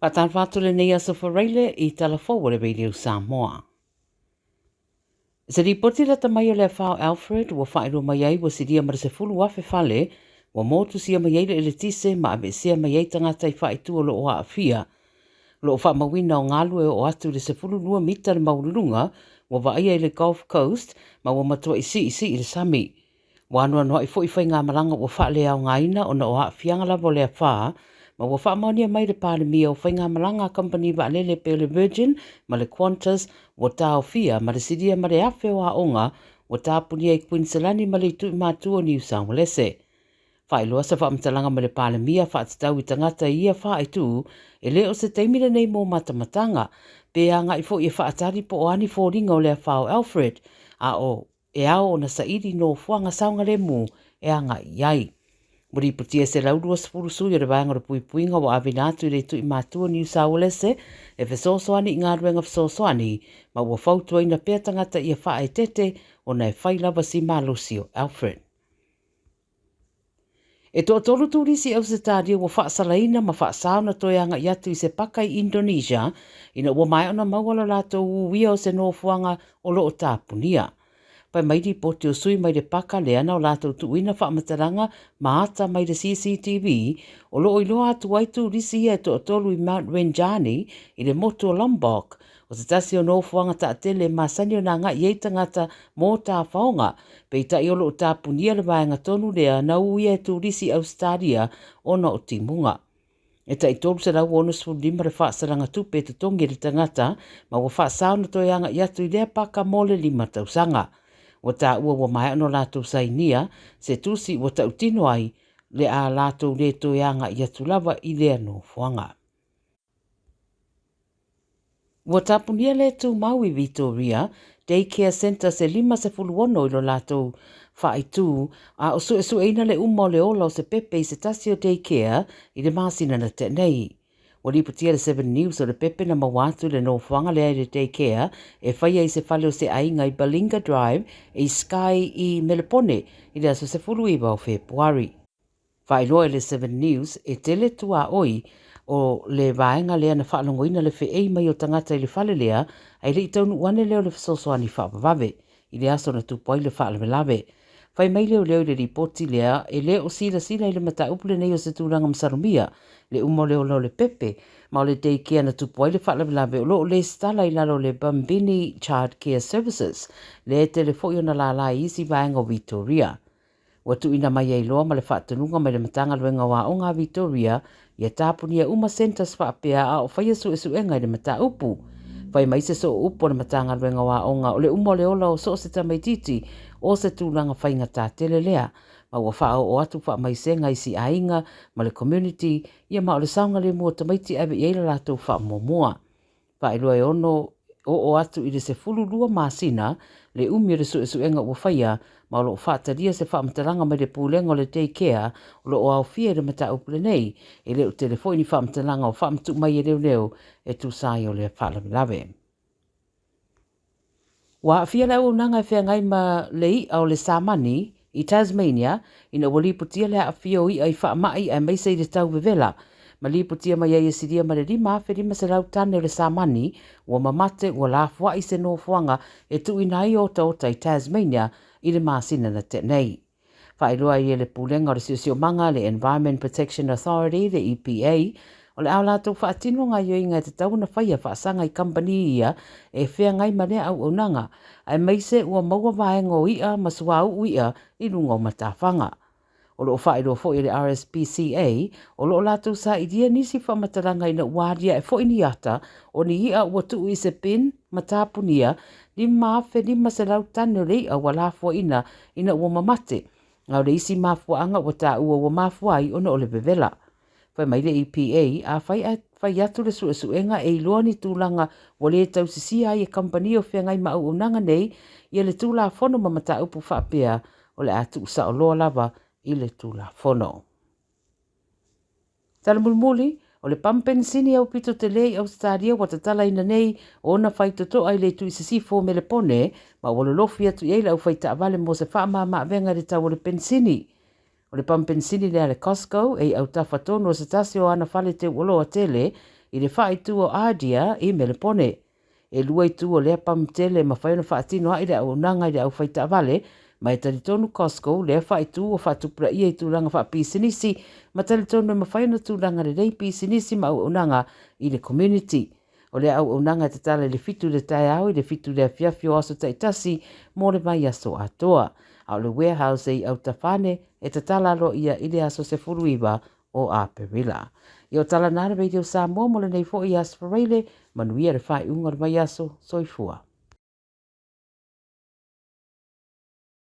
Faatalofa atu lenei aso Faraile i tala fou a le Radio Samoa. Se lipoti lata mai o le afa o Alfred ua faailoa mai ai ua silia ma le 10,000 fale ua motusia mai ai le eletise ma aveesea mai ai tagata i faaitu o lo o aafia. O lo o faamauina o galu e oo atu i le 12 mita le maualuluga ua vaaia i le Gulf Coast ma ua matuai siisii le sami. Ua anoanoai foi faigamalaga ua faaleaogaina ona o aafiaga lava o le afa, ma ua faamaonia mai le Palemia o faigamalaga a kamupani vaalele e pei o le Virgin ma le Qantas ua taofia ma le silia ma le 1,000 o aoga ua tapunia i Kuiniselani ma le Itu i Matu o Niu Saualese. Faailoa se faamatalaga mai le Palemia faatatau i tagata i ia faaitu, e le o se taimi lenei mo matamataga, pe agai foi e faatali po o a ni foliga o le afa o Alfred, a o e ao ona saili nofoaga saogalemu e agai i ai. Ua lipotia e 120 sui o le Vaega o le Puipuiga ua aveina atu i le Itu i Matua o Niu Saualese e fesoasoani i galuega fesoasoani ma ua fautuaina pea tagata ia faaeteete ona e fai lava si malosi o Alfred. E toatolu turisi Ausetalia ua faasalaina ma faasao na toe agai atu i se paka i Indonesia ina ua maea ona maua lo latou uia o se nofoaga o lo o tapunia. Fai mai lipoti o sui mai le paka lea na o latou tuuina faamatalaga ma ata mai le CCTV o lo o iloa atu ai turisi ia e toatolu i Mount Rinjani i le motu o Lombok O se tasi o nofoaga taatele e masani ona agai i ai tagata mō tāwhaonga, peitai o lo o tapunia le vaega tonu lea na uia e turisi i Ausetalia ona o timuga. E tai 365 le faasalaga tupe e totogi e le tagata ma ua faasao ona toe agai atu i lea paka mō le lima tausaga. Ua taua ua maea ona latou sainia se tusi ua tautino ai le a latou le toe agai atu lava i lea nofoaga. Ua tapunia le tumau i Vitoria Day Care Centre se 56 i lo latou faaitu, a o suesueina le uma o le ola o se pepe i se tasi o day care i le masina na tea nei. Ua lipotia le Seven News o le pepe na maua atu i le nofoaga lea i le day care e faia i se fale o se aiga i Balinga Drive i Skye i Melepone i le aso 19 o Fepuari. Faailoa i le Seven News, e tele tuaoi o le vaega lea na faalogoina le feei mai o tagata i le fale lea ae le i taunuu ane lea o le fesoasoani faavavave i le aso na tupu ai le faalavelave. Fai mai leoleo i le lipoti lea e le o silasila i le mataupu lenei o se tulaga masalomia le uma o le ola o le pepe ma o le day care na tupu ai le faalavelave o lo o lesitala i lalo o le Bumbini Child Care Services lea e tele foi ona lala i isi vaega o Vitoria. Ua tuuina mai ai loa ma le faatonuga mai le Matagaluega o Aoga a Vitoria ia tapunia uma centres faapea a o faia suesuega i le mataupu. Fai mai se sooupu a le Matagaluega o Aoga o le uma o le ola o so o se tamaitiiti o se tulaga faigata tele lea ma ua faaoo atu faamaisega i si aiga ma le community ia ma o le saogalemu o tamaiti e ave i ai la latou faamuamua. Faailoa e ono oo atu i le 12 masina le umi o le suesuega ua faia ma o lo o faatalia se faamatalaga mai le Pulega o le Day Care o lo o aofia i le mataupu lenei. E le o tele foi ni faamatalaga o faamatuu mai e leoleo e tusa ai o lea faalavelave. Ua aafia le auaunaga e feagai ma le i'a o le samani i Tasmania ina ua lipotia le aafia o i'a i faamai aemaise i le tau vevela, ma lipotia mai ai e silia ma le 5,500 tane o le samani ua mamate ua lafoai se nofoaga e tuuina ai otaota i Tasmania i le masina na tea nei. Faailoa ai e le Pulega o le Siosiomaga, le Environment Protection Authority, le EPA, o le a latou faatino gaioiga e tatau ona faia faasaga i kamupani ia e feagai ma lea auaunaga, aemaise ua maua vaega o i'a ma suauu i'a i luga o matafaga. O lo o faailoa foi e le RSPCA, o lo o latou sailia nisi faamatalaga ina ua aliae foi ni ata o ni i'a ua tuu i se bin ma tapunia 5,500 tane o le i'a ua lafoaina ina ua mamate, a o le isi mafuaaga ua taua ua mafua ai ona o le vevela. Fai mai le EPA, afai ae fai atu le suesuega e iloa ni tulaga ua le tausisia ai e kamupani o feagai ma auaunaga nei ia le Tulafono ma mataupu faapea, o le a tuusao loa lava i le Tulafono. Tala mulimuli, o le pamu penisini aupito tele i Ausetalia ua tatalaina nei ona faitotoa i le itu i sisifo o Melepone ma ua lolofi atu i ai le aufaitaavale mo se faamama-avega i le tau o le penisini. O le pamu penisini lea a le Costco e i autafa tonu o se tasi o ana fale teuoloa tele i le faaitu o Ardia i Melepone. E lua itu o lea pamu tele e mafai ona faatino ai le auaunaga i le aufaitaavale, ma e talitonu Costco lea faaitu ua faatupulaia i tulaga faapisinisi ma talitonu e mafai ona tulaga lelei pisinisi ma auaunaga i le community. O lea auaunaga e tatala i le 7 i le taeao i le 7 i le afiafi o aso taitasi mo le vaiaso atoa. A o le warehouse e i Autafane e tatala aloaia i le aso 19 o Aperila. Ia o tala na a le Radio Samoa mo lenei foi Aso Faraile, manuia le faaiuga o le vaiaso, soifua.